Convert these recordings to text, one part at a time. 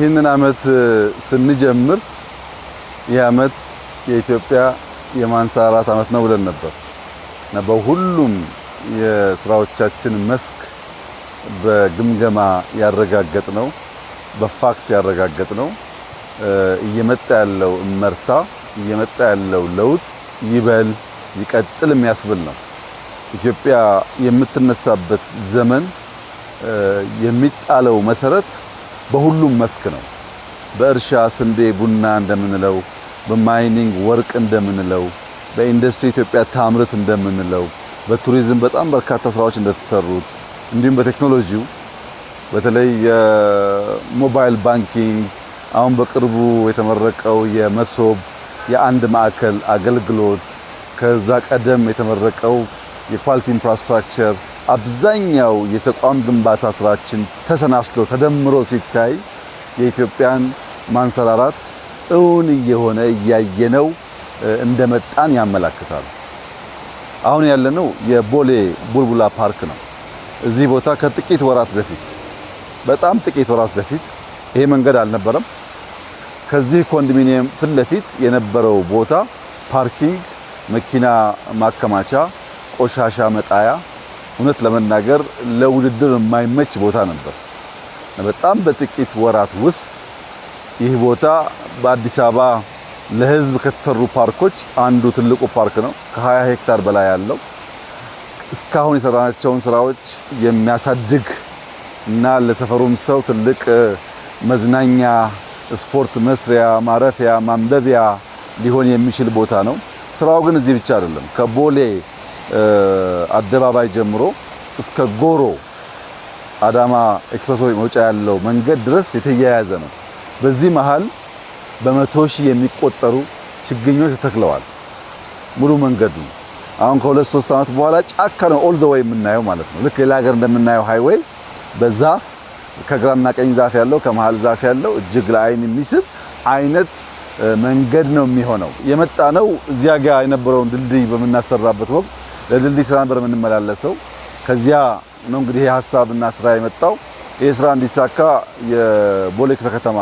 ይህንን አመት ስንጀምር ይህ አመት የኢትዮጵያ የማንሰራራት አመት ነው ብለን ነበር እና በሁሉም የስራዎቻችን መስክ በግምገማ ያረጋገጥነው፣ በ fact ያረጋገጥነው እየመጣ ያለው እመርታ፣ እየመጣ ያለው ለውጥ ይበል ይቀጥል የሚያስብል ነው። ኢትዮጵያ የምትነሳበት ዘመን የሚጣለው መሰረት በሁሉም መስክ ነው። በእርሻ ስንዴ፣ ቡና እንደምንለው፣ በ mining ወርቅ እንደምንለው፣ በኢንዱስትሪ ኢትዮጵያ ታምርት እንደምንለው፣ በቱሪዝም በጣም በርካታ ስራዎች እንደተሰሩት፣ እንዲሁም በቴክኖሎጂው በተለይ የ mobile banking፣ አሁን በቅርቡ የተመረቀው የመሶብ የአንድ ማዕከል አገልግሎት፣ ከዛ ቀደም የተመረቀው የ quality infrastructure፣ አብዛኛው የተቋም ግንባታ ስራችን ተሰናስሎ ተደምሮ ሲታይ የኢትዮጵያን ማንሰራራት እውን እየሆነ እያየነው እንደመጣን ያመላክታል። አሁን ያለነው የቦሌ ቡልቡላ ፓርክ ነው። እዚህ ቦታ ከጥቂት ወራት በፊት፣ በጣም ጥቂት ወራት በፊት ይሄ መንገድ አልነበረም። ከዚህ ኮንዶሚኒየም ፊት ለፊት የነበረው ቦታ parking፣ መኪና ማከማቻ፣ ቆሻሻ መጣያ፣ እውነት ለመናገር ለውድድር የማይመች ቦታ ነበር። በጣም በጥቂት ወራት ውስጥ ይህ ቦታ በአዲስ አበባ ለሕዝብ ከተሰሩ ፓርኮች አንዱ ትልቁ ፓርክ ነው። ከ20 ሄክታር በላይ ያለው፣ እስካሁን የሰራናቸውን ስራዎች የሚያሳድግ እና ለሰፈሩም ሰው ትልቅ መዝናኛ፣ ስፖርት መስሪያ፣ ማረፊያ፣ ማንበቢያ ሊሆን የሚችል ቦታ ነው። ስራው ግን እዚህ ብቻ አይደለም። ከቦሌ አደባባይ ጀምሮ እስከ ጎሮ አዳማ expressway መውጫ ያለው መንገድ ድረስ የተያያዘ ነው። በዚህ መሃል በ100,000 የሚቆጠሩ ችግኞች ተተክለዋል። ሙሉ መንገዱ አሁን ከ2-3 ዓመት በኋላ ጫካ ነው all the way የምናየው ማለት ነው። ልክ ሌላ ሀገር እንደምናየው highway በዛፍ ከግራና ቀኝ ዛፍ ያለው፣ ከመሃል ዛፍ ያለው፣ እጅግ ለአይን የሚስብ አይነት መንገድ ነው የሚሆነው። የመጣነው እዚያ ጋር የነበረውን ድልድይ በምናሰራበት ወቅት ለድልድይ ስራ ነበር የምንመላለሰው። ከዚያ ነው እንግዲህ ይሄ ሀሳብና ስራ የመጣው። ይህ ስራ እንዲሳካ የቦሌ ክፍለ ከተማ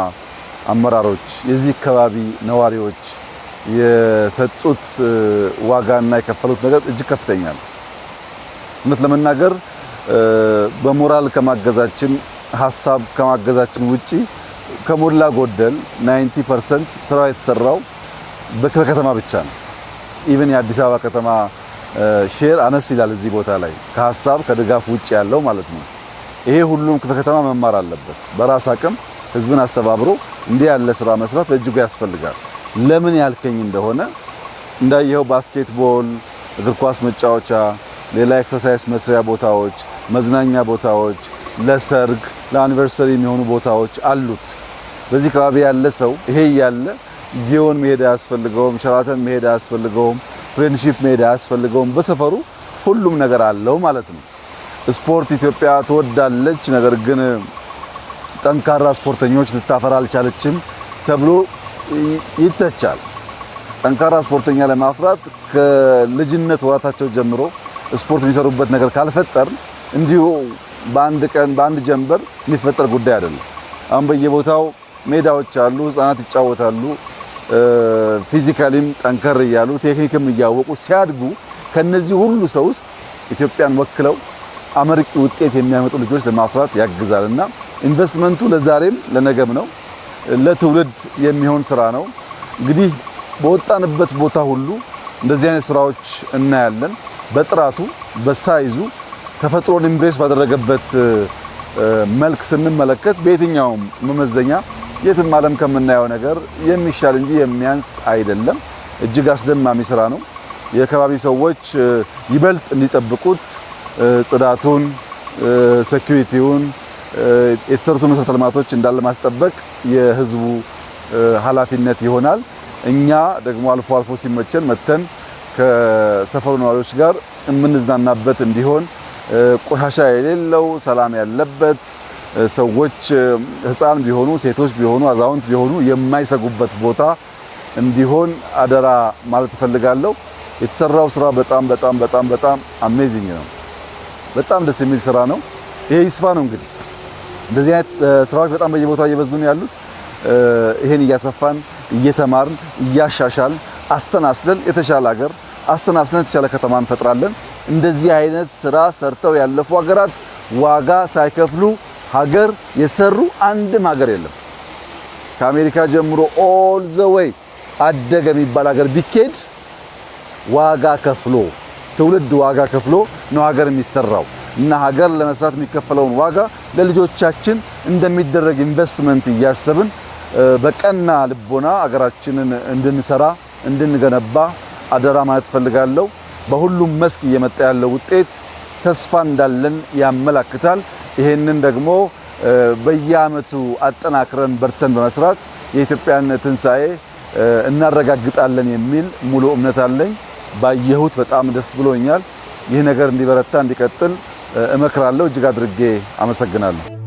አመራሮች፣ የዚህ አካባቢ ነዋሪዎች የሰጡት ዋጋና የከፈሉት ነገር እጅግ ከፍተኛ ነው። እውነት ለመናገር በሞራል ከማገዛችን፣ ሀሳብ ከማገዛችን ውጪ ከሞላ ጎደል 90% ስራ የተሰራው በክፍለ ከተማ ብቻ ነው። Even የአዲስ አበባ ከተማ share አነስ ይላል እዚህ ቦታ ላይ ከሀሳብ ከድጋፍ ውጭ ያለው ማለት ነው። ይሄ ሁሉም ክፍለ ከተማ መማር አለበት። በራስ አቅም ህዝብን አስተባብሮ እንዲህ ያለ ስራ መስራት በእጅጉ ያስፈልጋል። ለምን ያልከኝ እንደሆነ እንዳየኸው basketball፣ እግር ኳስ መጫወቻ፣ ሌላ exercise መስሪያ ቦታዎች፣ መዝናኛ ቦታዎች፣ ለሰርግ ለ anniversary የሚሆኑ ቦታዎች አሉት። በዚህ አካባቢ ያለ ሰው ይሄ እያለ ጊዮን መሄድ አያስፈልገውም፣ ሸራተን መሄድ አያስፈልገውም፣ ፍሬንድሺፕ መሄድ አያስፈልገውም። በሰፈሩ ሁሉም ነገር አለው ማለት ነው። ስፖርት ኢትዮጵያ ትወዳለች፣ ነገር ግን ጠንካራ ስፖርተኞች ልታፈራ አልቻለችም ተብሎ ይተቻል። ጠንካራ ስፖርተኛ ለማፍራት ከልጅነት ወራታቸው ጀምሮ ስፖርት የሚሰሩበት ነገር ካልፈጠርን እንዲሁ በአንድ ቀን በአንድ ጀንበር የሚፈጠር ጉዳይ አይደለም። አሁን በየቦታው ሜዳዎች አሉ፣ ህጻናት ይጫወታሉ። Physically ም ጠንከር እያሉ ቴክኒክም እያወቁ ሲያድጉ ከነዚህ ሁሉ ሰው ውስጥ ኢትዮጵያን ወክለው አመርቂ ውጤት የሚያመጡ ልጆች ለማፍራት ያግዛል እና ኢንቨስትመንቱ ለዛሬም ለነገም ነው፣ ለትውልድ የሚሆን ስራ ነው። እንግዲህ በወጣንበት ቦታ ሁሉ እንደዚህ አይነት ስራዎች እናያለን። በጥራቱ፣ በ size ኡ፣ ተፈጥሮን embrace ባደረገበት መልክ ስንመለከት በየትኛውም መመዘኛ የትም ዓለም ከምናየው ነገር የሚሻል እንጂ የሚያንስ አይደለም። እጅግ አስደማሚ ስራ ነው። የከባቢ ሰዎች ይበልጥ እንዲጠብቁት ጽዳቱን፣ security ውን፣ የተሰሩትን መሰረተ ልማቶች እንዳለ ማስጠበቅ የህዝቡ ኃላፊነት ይሆናል። እኛ ደግሞ አልፎ አልፎ ሲመቸን መተን ከሰፈሩ ነዋሪዎች ጋር የምንዝናናበት እንዲሆን፣ ቆሻሻ የሌለው፣ ሰላም ያለበት፣ ሰዎች ህፃን ቢሆኑ፣ ሴቶች ቢሆኑ፣ አዛውንት ቢሆኑ የማይሰጉበት ቦታ እንዲሆን አደራ ማለት እፈልጋለሁ። የተሰራው ስራ በጣም በጣም በጣም በጣም amazing ነው። በጣም ደስ የሚል ስራ ነው። ይሄ ይስፋ ነው እንግዲህ። እንደዚህ አይነት ስራዎች በጣም በየቦታው እየበዙ ነው ያሉት። ይሄን እያሰፋን፣ እየተማርን፣ እያሻሻልን፣ አሰናስለን የተሻለ ሀገር፣ አሰናስለን የተሻለ ከተማ እንፈጥራለን። እንደዚህ አይነት ስራ ሰርተው ያለፉ ሀገራት፣ ዋጋ ሳይከፍሉ ሀገር የሰሩ አንድም ሀገር የለም። ከአሜሪካ ጀምሮ all the way አደገ የሚባል ሀገር ቢኬድ ዋጋ ከፍሎ፣ ትውልድ ዋጋ ከፍሎ ነው ሀገር የሚሰራው። እና ሀገር ለመስራት የሚከፈለውን ዋጋ ለልጆቻችን እንደሚደረግ ኢንቨስትመንት እያሰብን በቀና ልቦና ሀገራችንን እንድንሰራ፣ እንድንገነባ አደራ ማለት እፈልጋለሁ። በሁሉም መስክ እየመጣ ያለው ውጤት ተስፋ እንዳለን ያመላክታል። ይሄንን ደግሞ በየአመቱ አጠናክረን በርተን በመስራት የኢትዮጵያን ትንሳኤ እናረጋግጣለን የሚል ሙሉ እምነት አለኝ። ባየሁት በጣም ደስ ብሎኛል። ይህ ነገር እንዲበረታ፣ እንዲቀጥል እመክራለሁ። እጅግ አድርጌ አመሰግናለሁ።